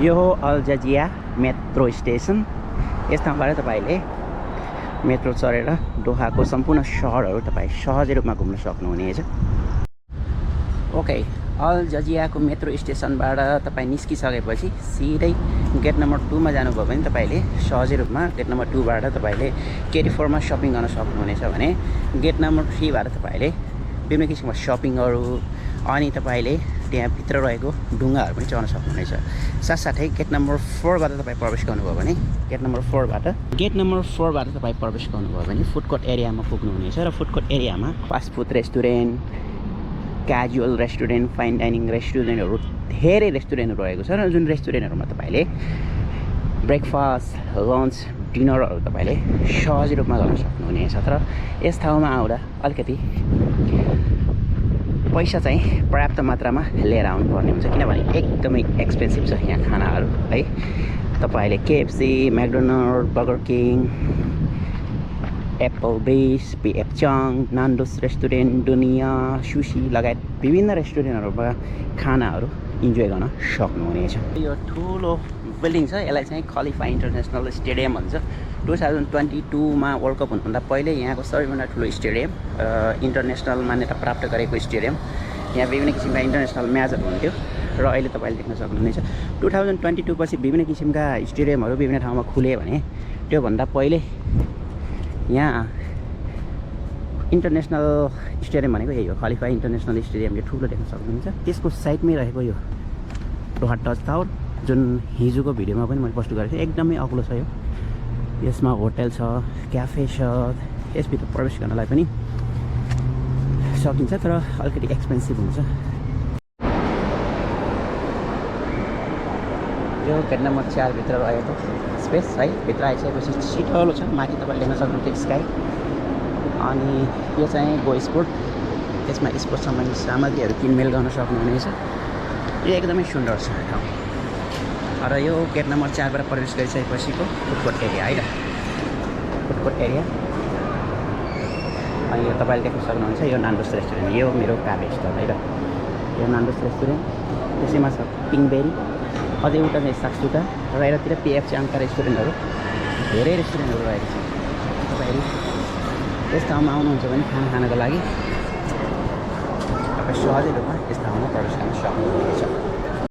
यो हो all जजिया metro station. यस ठाउँबाट तपाईँले मेट्रो चढेर दोहाको सम्पूर्ण सहरहरू तपाईँ सहजै रूपमा घुम्न सक्नुहुनेछ। ओके, अल जजियाको मेट्रो स्टेसनबाट तपाईँ निस्किसकेपछि सिधै गेट नम्बर 2 मा जानुभयो भने तपाईँले सहजै रूपमा गेट नम्बर 2 बाट तपाईँले केटी4 मा सपिङ गर्न सक्नुहुनेछ भने गेट नम्बर 3 बाट तपाईँले विभिन्न किसिमको सपिङहरू अनि तपाईँले त्यहाँ भित्र रहेको ढुङ्गाहरू पनि चढ्न सक्नुहुनेछ। साथसाथै गेट नम्बर 4 बाट तपाईँ प्रवेश गर्नुभयो भने गेट नम्बर 4 बाट तपाईँ प्रवेश गर्नुभयो भने फुड कोर्ट एरियामा पुग्नुहुनेछ र फुड कोर्ट एरियामा fast food restaurant, casual restaurant, fine dining रेस्टुरेन्टहरू धेरै रेस्टुरेन्टहरू रहेको छ र जुन रेस्टुरेन्टहरूमा तपाईँले ब्रेकफास्ट, लन्च, डिनरहरू तपाईँले सहज रूपमा गर्न सक्नुहुनेछ। तर यस ठाउँमा आउँदा अलिकति पैसा चाहिँ पर्याप्त मात्रामा लिएर आउनुपर्ने हुन्छ किनभने एकदमै एक्सपेन्सिभ छ यहाँ खानाहरू है। तपाईँले KFC, McDonald, Burger King, Applebee's, PF Chang, Nando's restaurant, दुनिया, सुशी लगायत विभिन्न रेस्टुरेन्टहरूमा खानाहरू इन्जोय गर्न सक्नुहुनेछ। यो ठुलो बिल्डिङ छ, यसलाई चाहिँ खलिफा इन्टरनेसनल स्टेडियम भन्छ। 2022 मा वर्ल्ड कप हुनुभन्दा पहिले यहाँको सबैभन्दा ठुलो स्टेडियम, इन्टरनेसनल मान्यता प्राप्त गरेको स्टेडियम। यहाँ विभिन्न किसिमका इन्टरनेसनल म्याचहरू हुन्थ्यो र अहिले तपाईँले देख्न सक्नुहुनेछ 2022 पछि विभिन्न किसिमका स्टेडियमहरू विभिन्न ठाउँमा खुले भने त्योभन्दा पहिले यहाँ इन्टरनेसनल स्टेडियम भनेको यही हो, खलिफा इन्टरनेसनल स्टेडियम। यो ठुलो देख्न सक्नुहुन्छ। त्यसको साइडमै रहेको यो दोहा टच टावर जुन हिजोको भिडियोमा पनि मैले पोस्ट गरेको थिएँ, एकदमै अग्लो छ यो। यसमा होटल छ, क्याफे छ, यसभित्र प्रवेश गर्नलाई पनि सकिन्छ तर अलिकति एक्सपेन्सिभ हुन्छ। यो गेट नम्बर 4 भित्र रहेको स्पेस है, भित्र आइसकेपछि शीतलो छ। माथि तपाईँले देख्न सक्नुहुन्छ स्काई। अनि यो चाहिँ गो स्पोर्ट, यसमा स्पोर्ट सम्बन्धी सामग्रीहरू किनमेल गर्न सक्नुहुनेछ। यो एकदमै सुन्दर छ ठाउँ। र यो गेट नम्बर 4 बाट प्रवेश गरिसकेपछिको फुड कोर्ट एरिया है, फुड कोर्ट एरिया। अनि यो तपाईँले देख्न सक्नुहुन्छ यो नान्डोस रेस्टुरेन्ट, यो मेरो काभे स्टल है। र यो नान्डोस रेस्टुरेन्ट, त्यसैमा छ पिङबेरी, अझै एउटा चाहिँ साक्सुका र यतातिर पिएफ चाङका रेस्टुरेन्टहरू, धेरै रेस्टुरेन्टहरू रहेको छ। तपाईँहरू यस ठाउँमा आउनुहुन्छ भने खाना खानको लागि तपाईँ सहजै रूपमा यस ठाउँमा प्रवेश गर्न सक्नुहुनेछ।